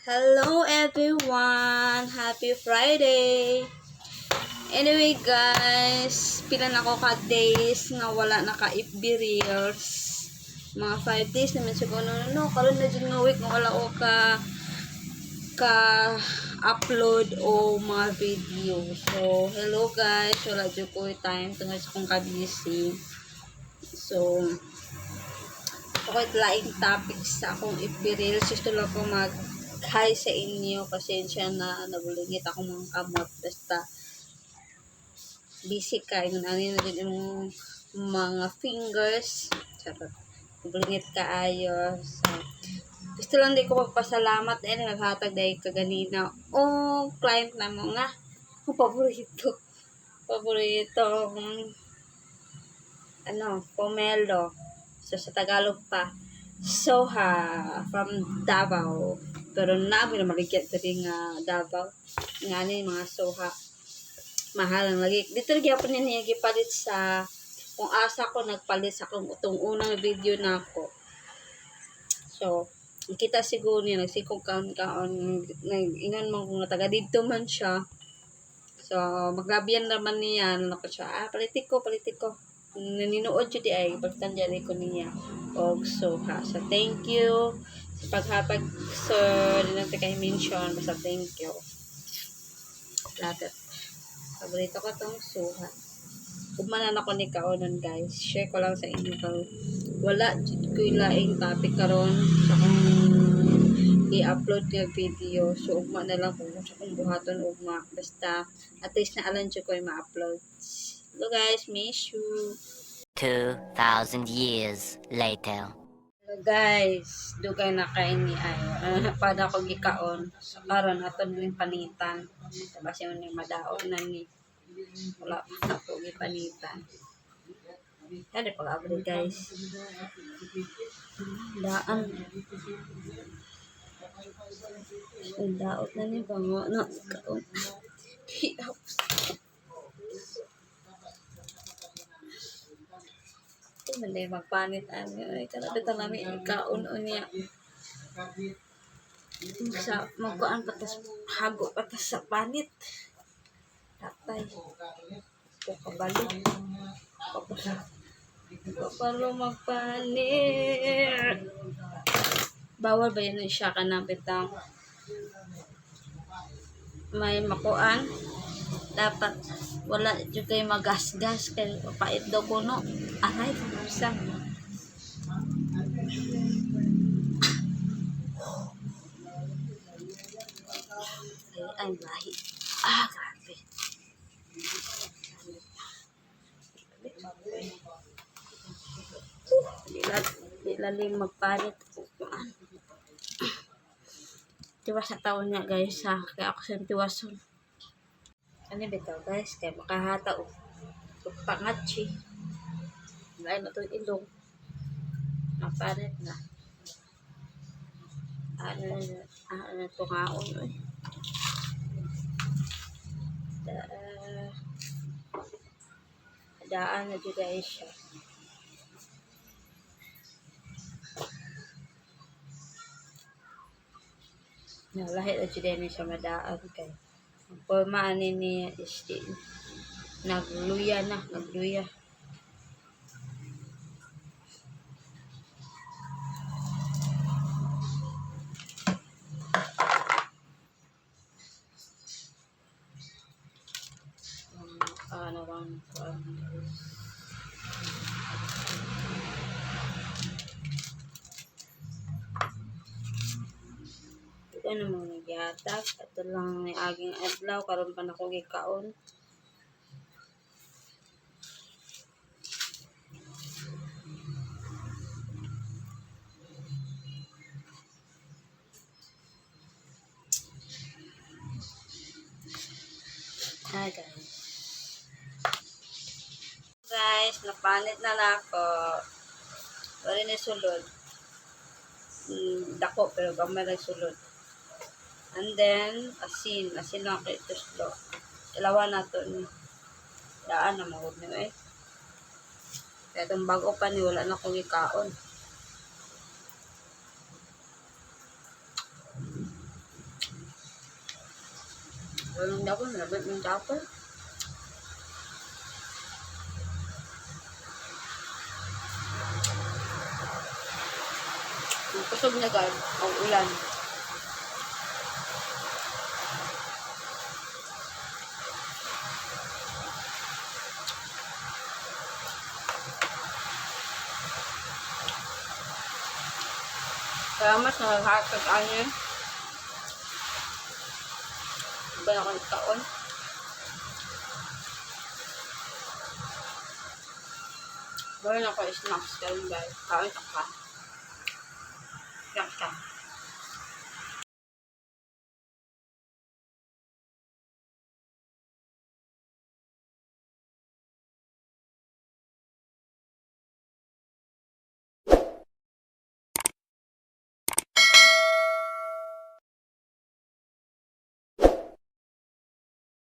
Hello everyone! Happy Friday! Anyway guys, pila na ko ka days nga wala naka FB Reels. Mga 5 days naman siguro, no, karon na jud nga week nga wala ko ka ka upload o mga video. So, hello guys, wala jud ko time tungod sa akong ka-busy. So, ako laing topic sa akong FB Reels. Gusto lang ko mag hi sa inyo. Pasensya na nabulingit ako mga kamot. Basta busy ka. Yung ano na din yung mga fingers. Charot. Nabulingit ka ayo. So, gusto lang di ko magpasalamat dahil naghatag dahil kaganina. O client na mo nga. Ang paborito. Paborito. Ano, pomelo. So, sa Tagalog pa, Soha from Davao. Pero namin na maligyan diri nga Davao. Nga ni mga soha. Mahal ang lagi. Dito lagi ako niya gipalit sa kung asa ko nagpalit sa akong utong unang video na ako. So, kita siguro niya nagsikog kaon kaon, nag-ingon man kung taga didto man siya. So, maglabian naman niya, ano ko siya, ah, politiko, politiko. Naninood jud ay, pagtan dyan ko niya. Og soha. So, thank you sa paghatag, sir. Di natin kay mention. Basta thank you. Love it. Paborito ko tong suha. Ugma na ko ni kaonon, guys. Share ko lang sa inyo kung wala jud ko'y laing topic karon sa akong i-upload nga video. So, ugma na lang kung sa akong buhaton ugma. Basta, at least na alam ko yung ma-upload. Hello guys, miss you. 2,000 years later. Hello guys, dugay na kay ni ay pada ko gikaon. So karon ato ning panitan. Diba siya ni madaog na ni. Wala pa na ko gipanitan. Kaya pag abri guys. Daan. Ang daot na ni bango na kaon. Hihapos. Ito man day magpanit ani ay kana bitaw nami kaon unya. Sa magkuan patas hago patas sa panit. Tatay. Ko kabalo. Kabalo. Kabalo magpanit. Bawal ba yun siya kanang bitaw? May makuan. Dapat wala jud kay magasgas kay pait daw kuno. Aray, sa. Ay, ay, lahi. Ah, grabe. Di lalim magpalit. Kuan. Tiwas sa taon niya guys ha. Kaya ako sa tiwason. Ano bitaw guys? Kaya makahata o. Pangatsi. Lain na itong ilong. Mapalit na. Ano na, ano ito ngaon eh. Da, daan na dyan guys siya. Nalahi na dyan niya siya madaan kay. Ang forma ani niya is di, nagluya na, nagluya. Ano bang kuan guys. Ito namang nagyatag. Ito lang ni aging adlaw. Karon pa na ko gikaon. Hi guys. Guys, napanit na na ako. Wala ni sulod. Dako pero gamay lang sulod. And then, asin. Asin lang kay tuslo. Ilawan na to ni. Daan na magod ni eh. Kaya itong bago pa ni wala na kong ikaon. Walang dapat, malabit ng dapat. Ang kusog na, guys, ang ulan. Salamat sa naghatag ani. Iba na akong taon. Gawin ako snacks karon, guys. Kaon ta ka. Snacks ka.